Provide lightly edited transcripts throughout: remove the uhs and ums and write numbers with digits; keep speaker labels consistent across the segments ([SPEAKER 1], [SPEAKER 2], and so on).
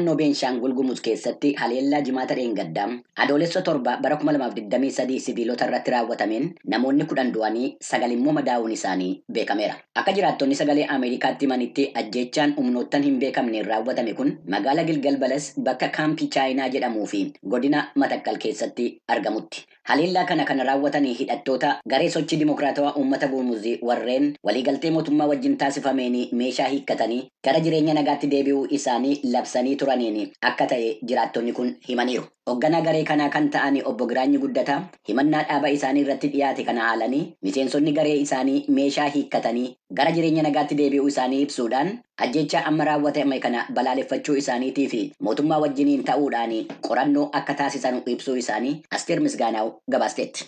[SPEAKER 1] Naannoo Beenshaangul Gumuz keessatti haleellaa Jimaata dheengaddaa Adoolessa 7 bara 2023 siviilota irratti raawwatameen namoonni 10 du'anii 9 immoo madaa'uun isaanii beekameera. Akka jiraattonni Sagalee Ameerikaatti himanitti, ajjeechaan humnoottan hin beekamneen raawwatame kun magaala Gilgal Balas bakka kaampii Chaayinaa jedhamuu fi godina Matakkal keessatti argamutti. Haleellaa kana kan raawwatan hidhattoota garee Sochii Dimokiraatawaa Uummata Gumuz warreen waliigaltee mootummaa wajjin taasifameen meeshaa hiikkatanii gara jireenya nagaatti deebi'uu isaanii labsanii turaniin akka ta'e jiraattonni kun himaniiru. Hoogganaa garee kanaa kan ta'an Obbo Giraanyi Guddataa himannaa dhaaba isaanii irratti dhiyaate kana haalanii, miseensonni garee isaanii meeshaa hiikkatanii gara jireenya nagaatti deebi'uu isaanii ibsuudhaan, ajjeechaa amma raawwatame kana balaaleffachuu isaaniitii fi mootummaa wajjiniin ta'uudhaan qorannoo akka taasisan ibsuu isaanii Asteer Misgaanaaw gabaasteetti.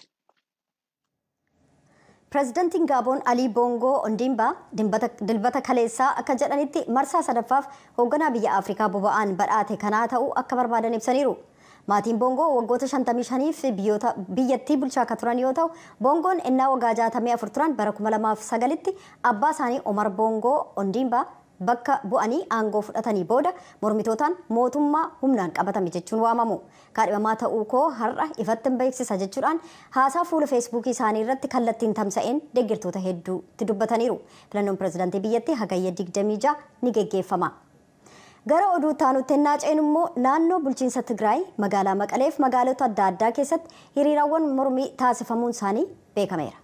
[SPEAKER 2] Pireezidantiin Gaaboon Alii Boongoo Ondiimbaa Dilbata kaleessaa akka jedhanitti, marsaa sadaffaaf hoogganaa biyya Afrikaa boba'aan badhaate kanaa ta'uu akka barbaadan ibsaniiru. Maatiin Boongoo waggoota 55f biyyoota biyyattii bulchaa akka turan yoo ta'u, Boongoon ennaa waggaa 64 turan bara 2009tti abbaa isaanii Omar Boongoo Ondiimbaa bakka bu'anii aangoo fudhatanii booda mormitootaan mootummaa humnaan qabatame jechuun waamamu. Kaadhimamaa ta'uu koo har'a ifatti hin beeksisa jechuudhaan haasaa fuula Feesbuukii isaanii irratti kallattiin tamsa'een deeggartoota hedduutti dubbataniiru. Filannoon pireezidantii biyyattii Hagayya 26 ni geggeeffama. Gara oduu taanutti ennaa ceenu immoo, naannoo bulchiinsa Tigraay magaalaa Maqaleef magaalota adda addaa keessatti hiriiraawwan mormii taasifamuun isaanii beekameera.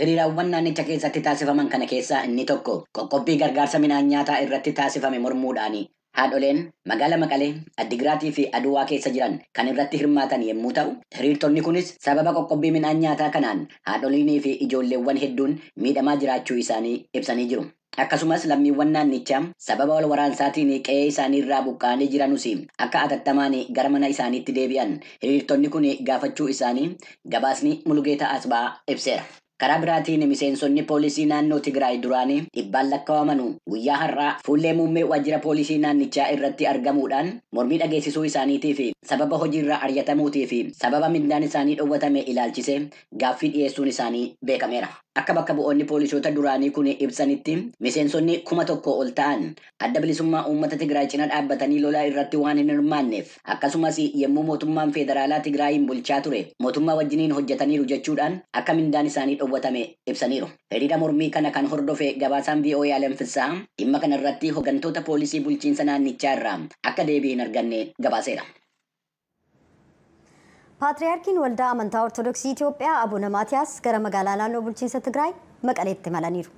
[SPEAKER 1] Hiriiraawwan naannicha keessatti taasifaman kana keessaa inni tokko qoqqobbii gargaarsa midhaan nyaataa irratti taasifame mormuudhaan haadholeen magaala Maqalee, Addigiraatii fi Aduwaa keessa jiran kan irratti hirmaatan yommuu ta'u, hiriirtonni kunis sababa qoqqobbii midhaan nyaataa kanaan haadholiinii fi ijoolleewwan hedduun miidhamaa jiraachuu isaanii ibsanii jiru. Akkasumas lammiiwwan naannichaa sababa wal waraansaatiin qe'ee isaanii irraa buqqa'anii jiranus akka atattamaan gara mana isaaniitti deebi'an hiriirtonni kun gaafachuu isaanii gabaasni Mulugeetaa Asbaa ibseera. Karaa biraatiin, miseensonni poolisii naannoo Tigraay duraanii dhibbaan lakkaa'aman guyyaa har'aa fuullee muummee waajjira poolisii naannichaa irratti argamuudhaan mormii dhageessisuu isaaniitii fi sababa hojiirraa ari'atamuutii fi sababa mindaan isaanii dhowwatame ilaalchise gaaffii dhiyeessuun isaanii beekameera. Akka bakka bu'oonni poolisoota duraanii kun ibsanitti, miseensonni 1000 ol ta'an Adda Bilisummaa Uummata Tigraay cina dhaabbatanii lola irratti waan hin hirmaanneef, akkasumas yommuu mootummaan federaalaa Tigraayin bulchaa ture mootummaa wajjiniin hojjetaniiru jechuudhaan akka mindaan isaanii dhowwatame ibsaniiru. Hiriira mormii kana kan hordofe gabaasaan VOA Alem Fissaa dhimma kana irratti hooggantoota poolisii bulchiinsa naannichaa irraa akka deebii hin arganne gabaaseera.
[SPEAKER 2] Paatriyaarkiin Waldaa Amantaa Ortodoksii Itoophiyaa Abuna Maatiyaas gara magaalaa naannoo bulchiinsa Tigraay Maqaleetti imalaniiru.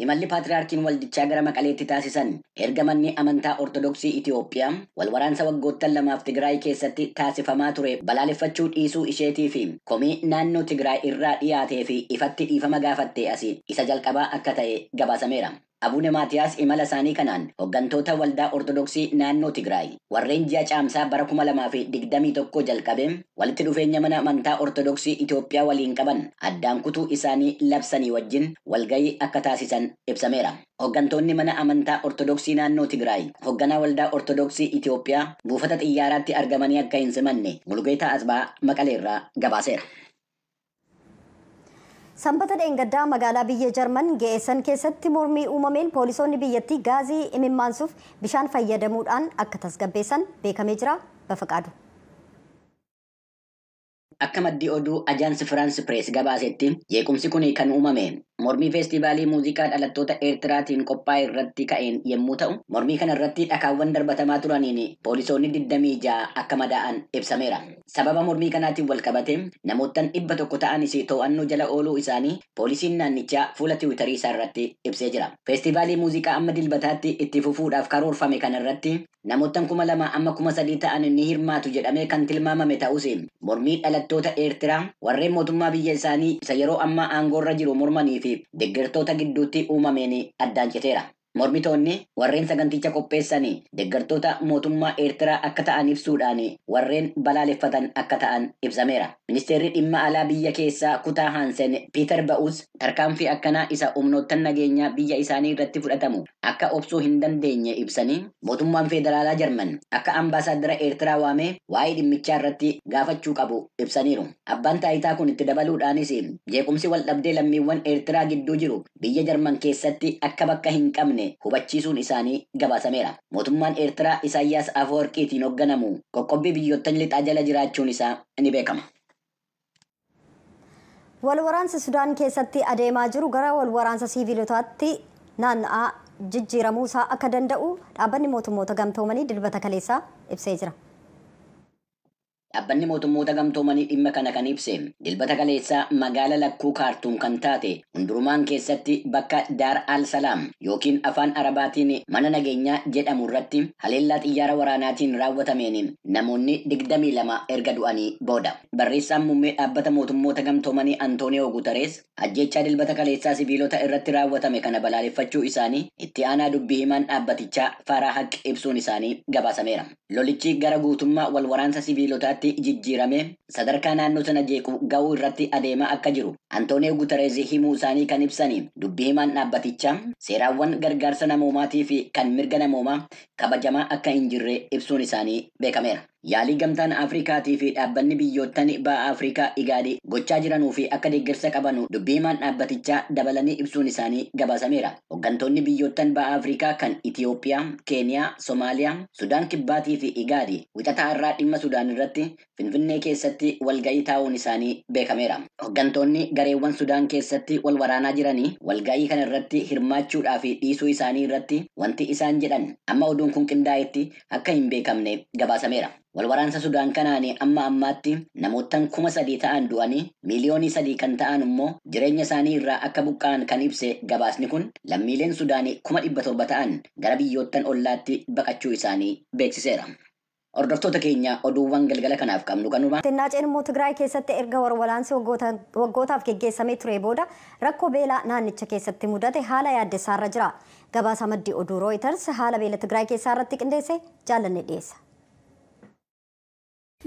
[SPEAKER 1] Imalli Paatriyaarkiin waldichaa gara Maqaleetti taasisan erga manni amantaa Ortodoksii Itoophiyaa wal waraansa waggoottan 2f Tigraay keessatti taasifamaa ture balaaleffachuu dhiisuu isheetii fi komii naannoo Tigraay irraa dhiyaatee fi ifatti dhiifama gaafattee asii isa jalqabaa akka ta'e gabaasameera. Abune Maatiyaas imala isaanii kanaan hooggantoota Waldaa Ortodoksii naannoo Tigraay warreen ji'a Caamsaa bara 2021 jalqabee walitti dhufeenya mana amantaa Ortodoksii Itoophiyaa waliin qaban addaan kutuu isaanii labsanii wajjin walgahii akka taasisan ibsameera. Hooggantoonni mana amantaa Ortodoksii naannoo Tigraay hoogganaa Waldaa Ortodoksii Itoophiyaa buufata xiyyaaraatti argamanii akka hin simanne Mulugeetaa Asbaa Maqaleerraa gabaaseera.
[SPEAKER 2] Sanbata dheengaddaa magaalaa biyya Jarman Ge'eessan keessatti mormii uumameen poolisoonni biyyattii gaazii imimmaansuuf bishaan fayyadamuudhaan akka tasgabbeessan beekamee jira. Bafaqaadu.
[SPEAKER 1] Akka maddii oduu Ajaansi Firaans Pirees gabaasetti, jeequmsi kun kan uumame mormii feestivaalii muuziqaa dhalattoota Eertiraatiin qophaa'e irratti ka'een yommuu ta'u, mormii kana irratti dhakaawwan darbatamaa turaniin poolisoonni 26 akka madaa'an ibsameera. Sababa mormii kanaatiin wal qabate namoottan 100 ta'anis to'annoo jala ooluu isaanii poolisiin naannichaa fuula Tiwiitarii isaa irratti ibsee jira. Feestivaalii muuziqaa amma Dilbataatti itti fufuudhaaf karoorfame kana irratti namoottan 2000 amma 3000 ta'an ni hirmaatu jedhamee kan tilmaamame ta'us, mormii dhalattoota Eertiraa warreen mootummaa biyya isaanii isa yeroo ammaa aangoorra jiru mormanii fi deeggartoota gidduutti uumameen addaan citeera. Mormitoonni warreen saganticha qopheessanii deeggartoota mootummaa Eertiraa akka ta'an ibsuudhaan warreen balaaleffatan akka ta'an ibsameera. Ministeerri dhimma alaa biyya keessaa kutaa Haansen Piiter Ba'us tarkaanfii akkanaa isa humnoottan nageenyaa biyya isaanii irratti fudhatamu akka obsuu hin dandeenye ibsanii, mootummaan federaalaa Jarman akka ambaasaaddara Eertiraa waamee waa'ee dhimmichaa irratti gaafachuu qabu ibsaniiru. Abbaan taayitaa kun itti dabaluudhaanis jeequmsi wal dhabdee lammiiwwan Eertiraa gidduu jiru biyya Jarman keessatti akka bakka hin qabne hubachiisuun isaanii gabaasameera. Mootummaan Eertiraa Isaayyaas Afeworqiitiin hoogganamu qoqqobbii biyyoottan lixaa jala jiraachuun isaa ni beekama.
[SPEAKER 2] Walwaraansi Sudaan keessatti adeemaa jiru gara walwaraansa siiviilotaatti naanna'aa jijjiiramuu isaa akka danda'u dhaabbanni mootummoota gamtoomanii Dilbata kaleessaa ibsee jira.
[SPEAKER 1] Dhaabbanni mootummoota gamtoomanii dhimma kana kan ibse Dilbata kaleessaa magaala lakkuu Kaartuum kan taate Hundurumaan keessatti bakka Daar al Salaam yookiin afaan Arabaatiin mana nageenyaa jedhamu irratti haleellaa xiyyaara waraanaatiin raawwatameen namoonni 22 erga du'anii booda. Barreessaan muummee dhaabbata mootummoota gamtoomanii Antooniyoo Guutarees ajjeechaa Dilbata kaleessaa sibiilota irratti raawwatame kana balaaleffachuu isaanii itti aanaa dubbii himaan dhaabbatichaa Faaraa Haq ibsuun isaanii gabaasameera. Lolichi gara guutummaa wal waraansa sibiilotaatti jijjiirame sadarkaa naannoo sana jeequ ga'uu irratti adeemaa akka jiru Antooniyoo Guutarees himuu isaanii kan ibsani dubbii himaan dhaabbatichaa seeraawwan gargaarsa namoomaatii fi kan mirga namoomaa kabajamaa akka hin jirre ibsuun isaanii beekameera. Yaalii gamtaan Afrikaatii fi dhaabbanni biyyoottan ba'a Afrikaa Igaadi gochaa jiranuu fi akka deeggarsa qabanu dubbii himaan dhaabbatichaa dabalanii ibsuun isaanii gabaasameera. Hooggantoonni biyyoottan ba'a Afrikaa kan Itiyoophiyaa, Keeniyaa, Somaaliyaa, Sudaan Kibbaatii fi Igaadi wixataa irraa dhimma Sudaan irratti Finfinnee keessatti walga'ii taa'uun isaanii beekameera. Hooggantoonni gareewwan Sudaan keessatti wal waraanaa jiranii walga'ii kana irratti hirmaachuudhaa fi dhiisuu isaanii irratti wanti isaan jedhan amma oduun kun qindaa'etti akka hin beekamne gabaasameera. Walwaraansa Sudaan kanaan amma ammaatti namoottan 3,000 ta'an du'anii 3 miiliyoonii kan ta'an immoo jireenya isaanii irraa akka buqqa'an kan ibse gabaasni kun lammiileen Sudaanii 700,000 ta'an gara biyyoottan ollaatti baqachuu isaanii beeksiseera. Hordoftoota keenya, oduuwwan galgala kanaaf qabnu kanuma.
[SPEAKER 2] Naaceen immoo Tigraay keessatti erga walwaraansi waggootaaf geggeessamee ture booda rakkoo beelaa naannicha keessatti mudate haala yaaddessaarra jira. Gabaasa maddii oduu Reuters haala beela Tigraay keessaa irratti qindeesse Jaallanne dhiyeessa.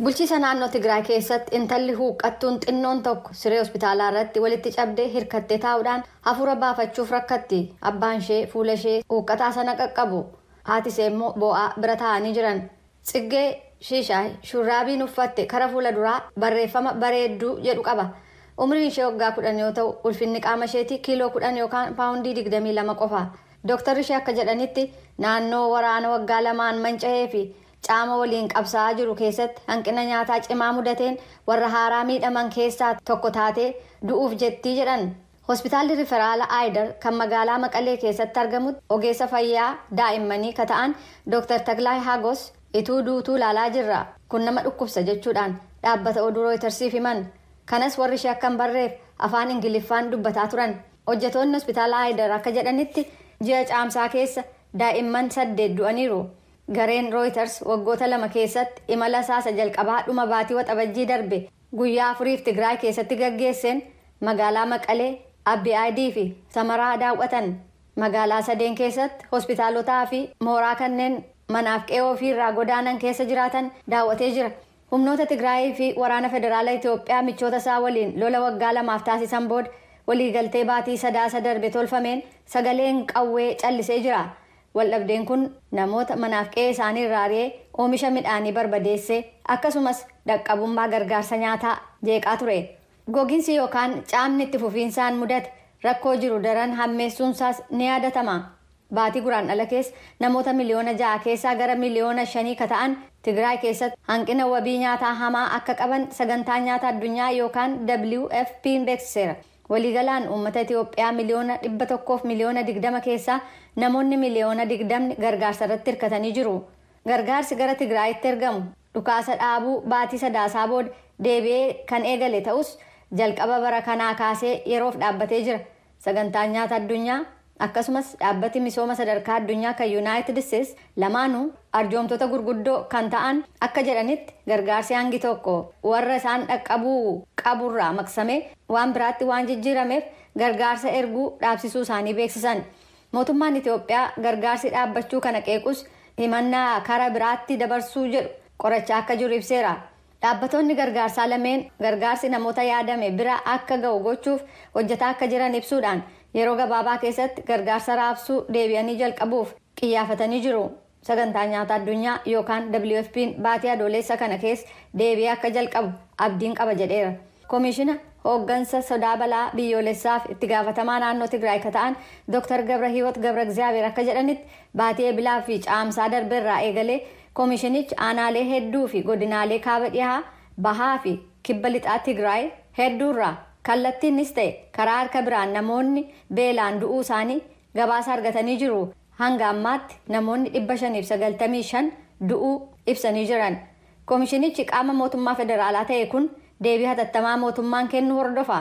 [SPEAKER 3] Bulchiisa naannoo Tigraay keessatti intalli huuqqattuun xinnoon tokko siree hospitaalaa irratti walitti cabdee hirkattee taa'uudhaan hafuura baafachuuf rakkatti. Abbaan ishee fuula ishee huuqqataa sana qaqqabu. Haati ishee immoo boo'aa bira taa'anii jiran. Tsiggee Shiishaay shurraabiin uffatte kara fuula duraa barreeffama "bareedduu" jedhu qaba. Umriin ishee waggaa 10 yoo ta'u, ulfinni qaama isheetii kiiloo 10 yookaan paawundii 22 qofa. Dooktarri ishee akka jedhanitti, naannoo waraana waggaa 2n manca'ee fi caama waliin qabsaa'aa jiru keessatti hanqina nyaataa cimaa mudateen warra haaraa miidhaman keessaa tokko taatee du'uuf jettii jedhan. Hospitaalli Riferaala Aayidar kan magaalaa Maqalee keessatti argamutti ogeessa fayyaa daa'immanii ka ta'an Dr. Taklaay Hagos, "Ituu duutuu ilaalaa jirra, kun nama dhukkubsa," jechuudhaan dhaabbata oduu Rooyitersiif himan. Kanas warri ishee akka hin barreef afaan Ingiliffaan dubbataa turan. Hojjetoonni hospitaala Aayidar akka jedhanitti, ji'a Caamsaa keessa daa'imman saddeet du'aniiru. Gareen Rooyiters waggoota 2 keessatti imala saasa jalqabaa dhuma baatii Waxabajjii darbe guyyaa 4f Tigraay keessatti gaggeesseen magaalaa Maqalee, Abbi'aadii fi Samaraa daawwatan. Magaalaa sadeen keessatti hospitaalotaa fi mooraa kanneen manaaf qe'oo ofiirraa godaanan keessa jiraatan daawwatee jira. Humnoota Tigraayii fi waraana federaala Itoophiyaa michoota isaa waliin lola waggaa 2f taasisan booda waliigaltee baatii Sadaasa darbe tolfameen sagaleen qawwee callisee jira. Waldhabdeen kun namoota manaaf qe'ee isaanii irraa ari'ee, oomisha midhaanii barbadeessee, akkasumas dhaqqabummaa gargaarsa nyaataa jeeqaa ture. Gogiinsi yookaan caamni itti fufiinsaan mudate rakkoo jiru daran hammeessuunsaas ni yaadatama. Baatii Guraandhala keessa namoota 6 miliyoona keessaa gara 5 miliyoona ka ta'an Tigraay keessatti hanqina wabii nyaataa hamaa akka qaban Sagantaa Nyaata Addunyaa yookaan WFP beeksiseera. Waliigalaan uummata Itoophiyaa 120,000,000 keessaa namoonni 20 miliyoonni gargaarsa irratti hirkatanii jiru. Gargaarsi gara Tigraayitti ergamu dhukaasa dhaabuu baatii Sadaasaa booda deebi'ee kan eegale ta'us, jalqaba bara kanaa kaasee yeroof dhaabbatee jira. Sagantaan Nyaata Addunyaa akkasumas dhaabbati misooma sadarkaa addunyaa kan Yuunaayitid Isteets, lamaanuu arjoomtoota gurguddoo kan ta'an, akka jedhanitti, gargaarsi hangi tokko warra isaan dhaqqabuu qaburraa maqsamee waan biraatti waan jijjiirameef gargaarsa erguu dhaabsisuu isaanii beeksisan. Mootummaan Itoophiyaa gargaarsi dhaabbachuu kana qeequs, himannaa karaa biraatti dabarsuu jedhu qorachaa akka jiru ibseera. Dhaabbatoonni gargaarsaa lameen gargaarsi namoota yaadame bira akka ga'u gochuuf hojjetaa akka jiran ibsuudhaan, yeroo gabaabaa keessatti gargaarsa raabsuu deebi'anii jalqabuuf qiyyaafatanii jiru. Sagantaa Nyaata Addunyaa yookaan WFP'n baatii Adoolessa kana keessa deebi'ee akka jalqabu abdiin qaba jedheera. Koomishina Hooggansa sodaa balaa biyyoolessaaf itti gaafatamaa naannoo Tigraay ka ta'an Dr. Gabra Hiwoot Gabra Egzaabeer akka jedhanitti, baatii Ebilaa fi Caamsaa darbeerraa eegalee koomishinichi aanaalee hedduu fi godinaalee kaaba dhihaa, bahaa fi kibba lixaa Tigraay hedduurraa kallattiinis ta'e karaa harka biraan namoonni beelaan du'uu isaanii gabaasa argatanii jiru. Hanga ammaatti namoonni 595 du'uu ibsanii jiran. Koomishinichi qaama mootummaa federaalaa ta'e kun deebii hatattamaa mootummaan kennu hordofa.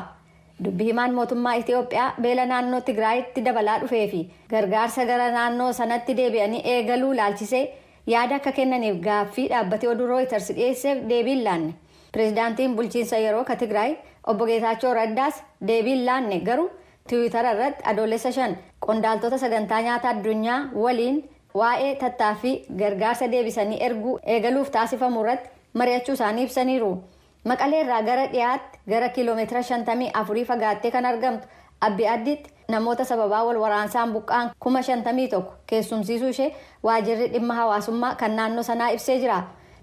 [SPEAKER 3] Dubbi himaan mootummaa Itiyoophiyaa beela naannoo Tigraayitti dabalaa dhufee fi gargaarsa gara naannoo sanatti deebi'anii eegaluu laalchisee yaada akka kennaniif gaaffii dhaabbatee oduu Reuters dhiyeesseef deebiin laanne. Pireezidaantiin bulchiinsa yeroo ka Tigraay obbo Geetaachoo Raddaas deebiin laanne, garuu Tiwiitara irratti Adoolessa 5 qondaaltota sagantaa nyaata addunyaa waliin waa'ee tattaaffii gargaarsa deebisanii erguu eegaluuf taasifamu irratti mari'achuu isaanii ibsaniiru. Maqalee irraa gara dhiyaatti gara kiiloomeetira 54 fagaattee kan argamtu Abbi Additti namoota sababaa wal waraansaan buqqa'an 51,000 keessumsiisuu ishee waajirri dhimma hawaasummaa kan naannoo sanaa ibsee jira.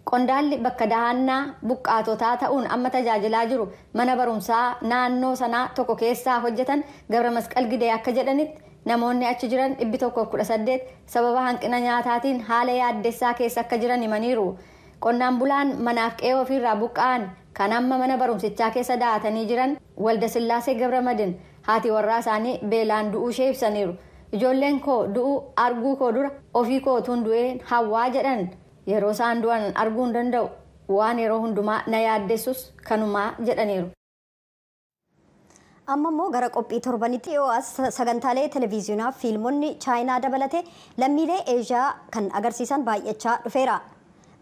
[SPEAKER 3] Qondaalli bakka dahannaa buqqaatotaa ta'uun amma tajaajilaa jiru mana barumsaa naannoo sanaa tokko keessaa hojjetan Gabra Masqal Gidee akka jedhanitti, namoonni achi jiran 118 sababa hanqina nyaataatiin haala yaaddessaa keessa akka jiran himaniiru. Qonnaan bulaan manaaf qe'ee ofiirraa buqqa'an kan amma mana barumsichaa keessa da'atanii jiran Walda Sillaasee Gabramadin haati warraa isaanii beelaan du'uu ishee ibsaniiru. "Ijoolleen koo du'uu arguu koo dura ofii kootuun du'een hawwaa," jedhan. "Yeroo isaan du'an arguu hin danda'u. Waan yeroo hundumaa na yaaddessus kanumaa," jedhaniiru.
[SPEAKER 2] Amma immoo gara qophii torbanitti dhiyoo as sagantaalee televiziyoonaa fiilmonni Chaayinaa dabalatee lammiilee Eeshiyaa kan agarsiisan baay'achaa dhufeera.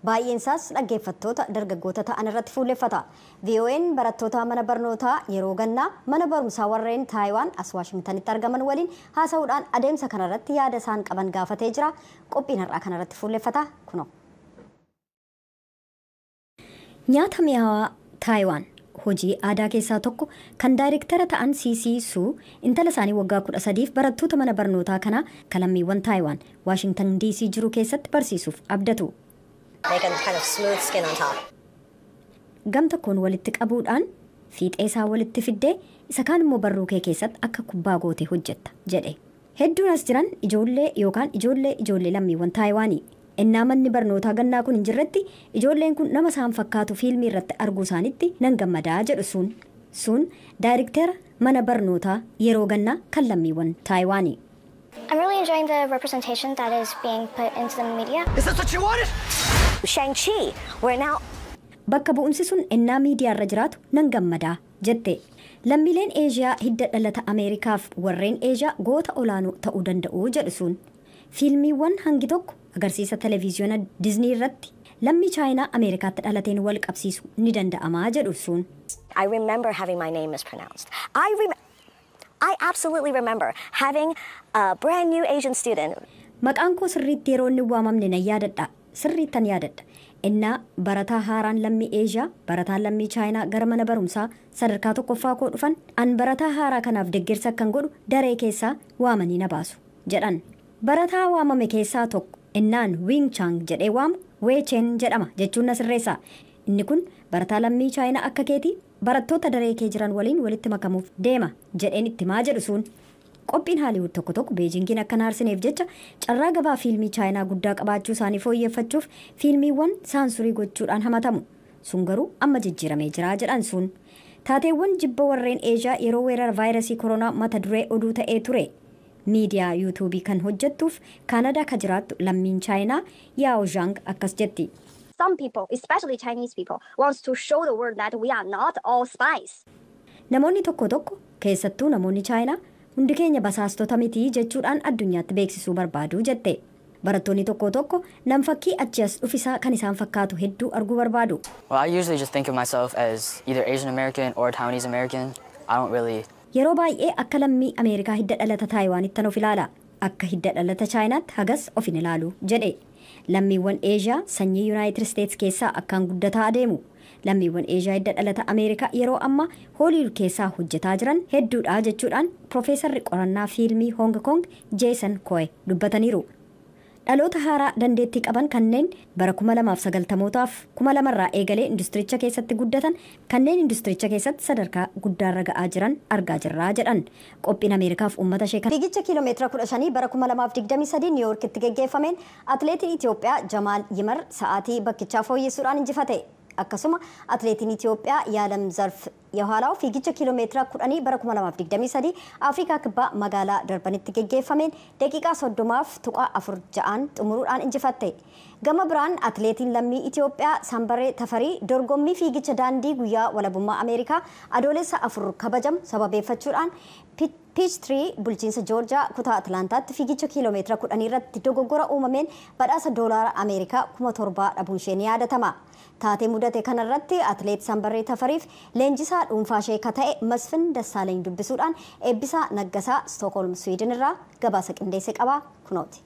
[SPEAKER 2] Baay'een isaas dhaggeeffattoota dargaggoota ta'an irratti fuulleffata. VOA'n barattoota mana barnootaa yeroo gannaa mana barumsaa warreen Taayiwaan as Waashingtanitti argaman waliin haasa'uudhaan adeemsa kanarratti yaada isaan qaban gaafatee jira. Qophiin har'aa kanarratti fuulleffata kunoo. Nyaata mi'aawaa Taayiwaan hojii aadaa keessaa tokko kan daayirektara ta'an CC Suu intala isaanii waggaa 13f barattoota mana barnootaa kanaa kan lammiiwwan Taayiwaan Waashingtan DC jiru keessatti barsiisuuf abdatu.
[SPEAKER 4] Make a kind of smooth skin on top.
[SPEAKER 2] Gam tokkoon walitti qabuudhaan fiixee isaa walitti fiddee isa kaan immoo barruu kee keessatti akka kubbaa gootee hojjetta jedhe. Hedduun as jiran ijoollee yookaan ijoollee ijoollee lammiiwwan Taayiwaanii. Innaa manni barnootaa gannaa kun hin jirretti ijoolleen kun nama isaan fakkaatu fiilmii irratti arguu isaanitti nan gammadaa jedhu sun. Sun daayirektara mana barnootaa yeroo gannaa kan lammiiwwan Taayiwaanii.
[SPEAKER 5] I'm really enjoying the representation that is being put into the media.
[SPEAKER 4] Is this what you wanted? Shang-Chi, we're now
[SPEAKER 2] Bakka bu'umsi sun ennaa miidiyaa irra jiraatu nan gammadaa jette. Lammiileen Eeshiyaa hidda dhalata Ameerikaaf warreen Eeshiyaa goota olaanoo ta'uu danda'u jedhu sun. Fiilmiiwwan hangi tokko agarsiisa televiziyoona Diznii irratti lammii Chaayinaa Ameerikaatti dhalateen wal qabsiisu ni danda'amaa jedhu sun.
[SPEAKER 4] I remember having my name mispronounced. I absolutely remember having a brand new Asian student.
[SPEAKER 2] Maqaan koo sirriitti yeroo inni waamamne nan yaadadha. Sirriittan yaadadha. Innaa barataa haaraan lammii Eeshiyaa, barataan lammii Chaayinaa gara mana barumsaa sadarkaa tokkoffaa koo dhufan, an barataa haaraa kanaaf deeggarsa akkan godhu daree keessaa waamanii na baasu jedhan. Barataa waamame keessaa tokko innaan Wing Chang jedhee waamu Wei Chen jedhama jechuun na sirreessa. Inni kun barataa lammii Chaayinaa akka keetii barattoota daree kee jiran waliin walitti makamuuf deema jedheen itti himaa jedhu sun. Qophiin Haaliwud tokko tokko Beejingiin akka hin aarsineef jecha carraa gabaa fiilmii Chaayinaa guddaa qabaachuu isaanii fooyyeffachuuf fiilmiiwwan saansurii gochuudhaan hamatamu. Sun garuu amma jijjiiramee jira jedhan sun. Taateewwan jibba warreen Eeshiyaa yeroo weerara vaayirasii koronaa mata duree oduu ta'ee ture. Miidiyaa Yuutuubii kan hojjettuuf Kaanadaa ka jiraattu lammiin Chaayinaa Yaao Zhang akkas jetti.
[SPEAKER 6] Some people, especially Chinese people, wants to show the world that we are not all spies.
[SPEAKER 2] Namoonni tokko tokko, keessattuu namoonni Chaayinaa, hundi keenya basaastota mitii jechuudhaan addunyaatti beeksisuu barbaadu jette. Barattoonni tokko tokko nam fakkii achi as dhufisaa kan isaan fakkaatu hedduu arguu barbaadu.
[SPEAKER 7] Well, I usually just think of myself as either Asian American or Taiwanese American. I don't really
[SPEAKER 2] Yeroo baay'ee akka lammii Ameerikaa hidda dhalata Taayiwaanitti of ilaala. Akka hidda dhalata Chaayinaatti hagas of hin ilaalu jedhe. Lammiiwwan Eeshiyaa sanyii Yuunaayitid Isteets keessaa akkaan guddataa adeemu. Lammiiwwan Eeshiyaa hidda dhalata Ameerikaa yeroo ammaa Hooliwud keessaa hojjetaa jiran hedduudha jechuudhaan Piroofeesarri qorannaa fiilmii Hong Kong Jason Koe dubbataniiru. Dhaloota haaraa dandeettii qaban kanneen bara 2090mootaaf 2000irraa eegalee industiricha keessatti guddatan, kanneen industiricha keessatti sadarkaa guddaarra ga'aa jiran argaa jirraa jedhan. Qophiin Ameerikaaf uummata ishee. Fiigicha kiiloomeetira 15 bara 2023 Niiwuorkitti geggeeffameen atileetiin Itoophiyaa Jamaal Yimar sa'aatii bakkichaa fooyyessuudhaan injifate. Akkasuma atileetiin Itoophiyaa Yaalam Zarf Yohaalaw fiigicha kiiloomeetira 10 bara 2023 Afrikaa Kibbaa magaalaa Darbanitti geggeeffameen daqiiqaa 30.46 xumuruudhaan injifatte. Gama biraan atileetiin lammii Itoophiyaa Sambaree Tafarii dorgommii fiigicha daandii guyyaa walabummaa Ameerikaa Adoolessa 4 kabajamu sababeeffachuudhaan Peachtree bulchiinsa Joorjiyaa kutaa Atlaantaatti fiigicha kiiloomeetira 10 irratti dogoggora uumameen badhaasa doolaara Ameerikaa 7,000 dhabuun ishee ni yaadatama. Taatee mudate kanarratti atileet Sambaree Tafariif leenjisaa dhuunfaa ishee ka ta'e Masfin Dassaalany dubbisuudhaan Eebbisaa Naggasaa Stookholm Swiidin irraa gabaasa qindeesse qaba, kunooti.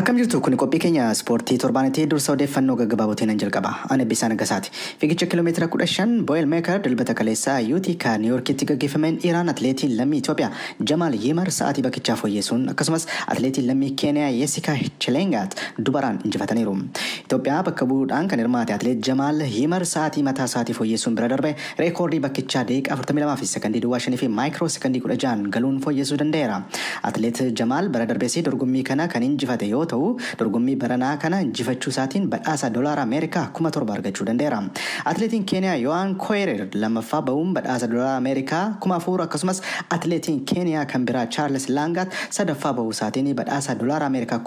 [SPEAKER 8] Akkam jirtu? Kun qophii keenya ispoortii torbaanitti dursa odeeffannoo gaggabaabotiin nan jalqaba. Ani Eebbisaa Naggasaati. Fiigicha kiiloomeetira 15 Boilermaker Dilbata kaleessaa Yuutika Niiwuorkitti gaggeeffameen dhiiraan atileetiin lammii Itoophiyaa Jamaal Yimar sa'aatii bakkichaa fooyyessuun, akkasumas atileetiin lammii Keeniyaa Yessikaa Chelengaat dubaraan injifataniiru. Itoophiyaa bakka bu'uudhaan kan hirmaate atileet Jamaal Yimar sa'aatii mataa isaatii fooyyessuun bira darbe reekoordii bakkichaa daqiiqaa 42 fi sekondii 05 fi maayikiroo sekondii 16 galuun fooyyessuu danda'eera. Atileet Jamaal bara darbees dorgommii kana kan injifate yoo ta'u, dorgommii baranaa kana injifachuu isaatiin badhaasa doolaara Ameerikaa 7,000 argachuu danda'eera. Atileetiin Keeniyaa Yo'aan Koirer lammaffaa bahuun badhaasa doolaara Ameerikaa 4,000, akkasumas atileetiin Keeniyaa kan biraa Chaarles Laangaat sadaffaa bahuu isaatiin badhaasa doolaara Ameerikaa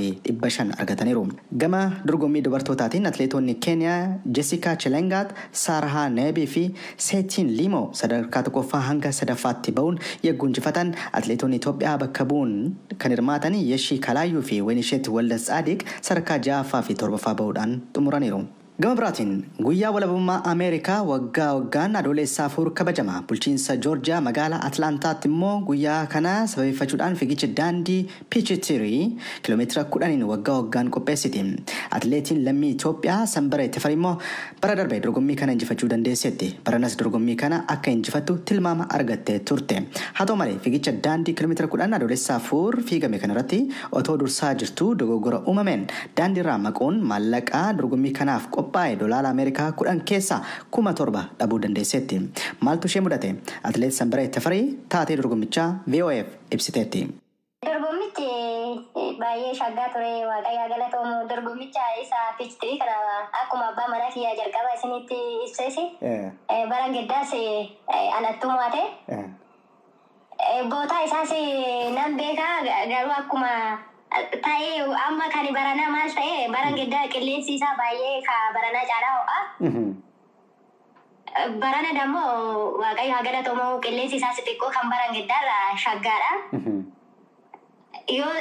[SPEAKER 8] 2,500 argataniiru. Gama dorgommii dubartootaatiin atileetonni Keeniyaa Jessica Chelengaat, Saarahaa Neebii fi Seetiin Limo sadarkaa tokkoffaa hanga sadaffaatti bahuun yegguu injifatan, atileetonni Itoophiyaa bakka bu'uun kan hirmaatan Yeshii Kalaayyuu fi Wenisheet Walda Tsaadiq sadarkaa ja'affaa fi torbaffaa bahuudhaan xumuraniiru. Gama biraatiin guyyaa walabummaa Ameerikaa waggaa waggaan Adoolessa 4 kabajama. Bulchiinsa Joorjiyaa magaalaa Atlaantaatti immoo guyyaa kana sababeeffachuudhaan fiigicha daandii Peachtree kiiloomeetira 10n waggaa waggaan qopheessiti. Atileetiin lammii Itoophiyaa Sanbaree Tafarii immoo bara darbe dorgommii kana injifachuu dandeesseetti. Baranas dorgommii kana akka injifattu tilmaama argattee turte. Haa ta'u malee, fiigicha daandii kiiloomeetira 10 Adoolessa 4 fiigame kanarratti otoo dursaa jirtuu dogoggora uumameen daandiirraa maquun maallaqaa dorgommii kanaaf qophaa'e doolaara Ameerikaa 10 keessaa 7,000 dhabuu dandeesseetti. Maaltu ishee mudate? Atileet Sanbaree Tafarii taatee dorgommichaa VOAf ibsiteetti.
[SPEAKER 9] Dorgommichi baay'ee shaggaa ture, Waaqayyaa galatoomu. Dorgommicha isa Peachtree kana akkuma abbaa manaa kiyyaa jalqaba isinitti ibseesi. Bara giddaas anattuu mo'ate. Bootaa isaas nan beekaa, garuu akkuma ta'ee amma kan baranaa maal ta'e, bara giddaa qilleensi isaa baay'ee ka baranaa caalaa ho'a. Barana dammoo Waaqayyo haa galatoomu, qilleensi isaas xiqqoo kan bara giddaarra shaggaadha. Yoo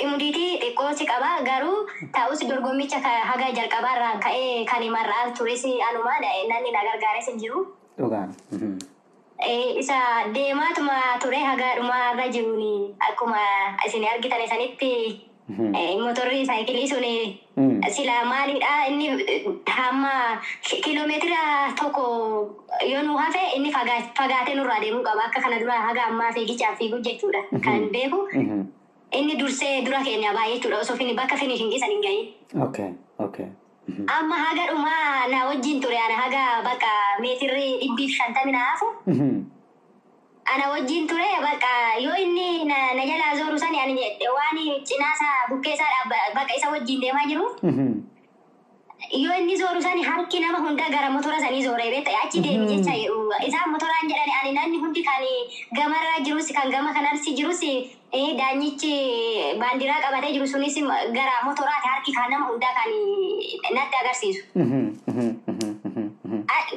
[SPEAKER 9] humidity xiqqoo si qaba, garuu ta'us dorgommicha haga jalqabaarraa ka'ee kan mar'aa tures anuma, namni na gargaares hin jiru.
[SPEAKER 8] Dhugaan.
[SPEAKER 9] Isa deemaatuma ture haga dhumaarra jiruun akkuma isin argitan sanitti motorri saayikilii sun sila maalidha, inni hamma kiiloomeetira 1 yoo nu hafe inni fagaatee nurraa deemuu qaba, akka kana dura haga ammaa fiigichaaf fiiguu jechuudha kan beeku. Inni dursee dura keenya baay'ee jechuudha osoo bakka finishingii san hin gahin. Amma haga dhumaa na wajjin ture, ana haga bakka meetirri 150 na hafu. Ana wajjin ture. Bakka yoo inni na jalaa zooru sani ani waan cinaasaa bukkee isaa bakka isa wajjin deemaa jiru. Yoo inni zooru sani harki nama hunda gara motora sanii zooree beekta, achi deemi jecha isaan motoraan jedhani. Ani namni hundi kan gamarra jirus, kan gama kanarsi jirus, daanyichi baandiraa qabatee jiru sunis gara motoraati harki kan nama hundaa kan natti agarsiisu.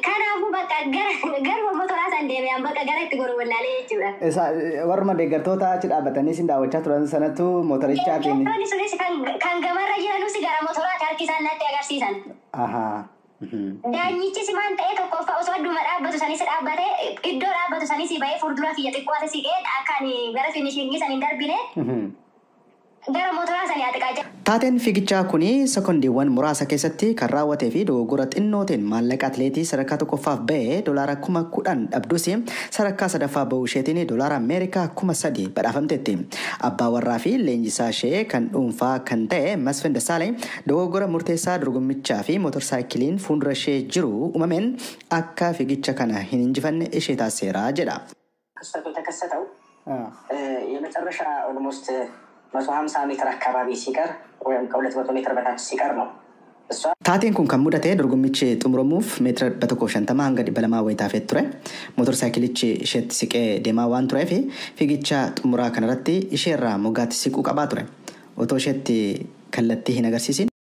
[SPEAKER 9] Kanaafuu bakka gara motoraa san deeme, bakka gara itti goru wallaalee jechuudha.
[SPEAKER 8] Warruma deeggartoota achi dhaabbatanii isin daawwachaa turan sanatu motorichaatiin.
[SPEAKER 9] Deeggartoonni sunis kan gamarra jiranus gara motoraati harki isaan natti agarsiisan. Daanyichis maan ta'ee, tokkoffaa osoo adduma dhaabbatu sanis dhaabbate, iddoo dhaabbatu sanis bahee fuuldura kiyya xiqqoo as siqee akka ani gara finishingii san hin darbine gara motoraa sanii xiqqaa jira.
[SPEAKER 8] Taateen fiigichaa kun sekondiiwwan muraasa keessatti kan raawwatee fi dogoggora xinnootiin maallaqa atileetii sadarkaa tokkoffaaf ba'ee $10,000 dhabdus sadarkaa sadaffaa bahuu isheetiin $3,000 badhaafamteetti. Abbaa warraa fi leenjisaa ishee kan dhuunfaa kan ta'e Masfin Dassaalany dogoggora murteessaa dorgommichaa fi mootorsaayikiliin fuuldura ishee jiru uumameen akka fiigicha kana hin injifanne ishee taasiseera jedha.
[SPEAKER 10] ክስተቱ የተከሰተው የመጨረሻ ኦልሞስት 150 ሜትር አካባቢ ሲቀር ወይም ከ200 ሜትር በታች ሲቀር ነው። እሷ
[SPEAKER 8] Taateen kun kan mudate dorgommichi xumuramuuf meetira 150 hanga 200 wayii taafee ture. Mootorsaayikilichi isheetti siqee deemaa waan tureef fiigicha xumuraa kanarratti isheerraa moggaatti siquu qabaa ture. Otoo isheetti kallattii hin agarsiisin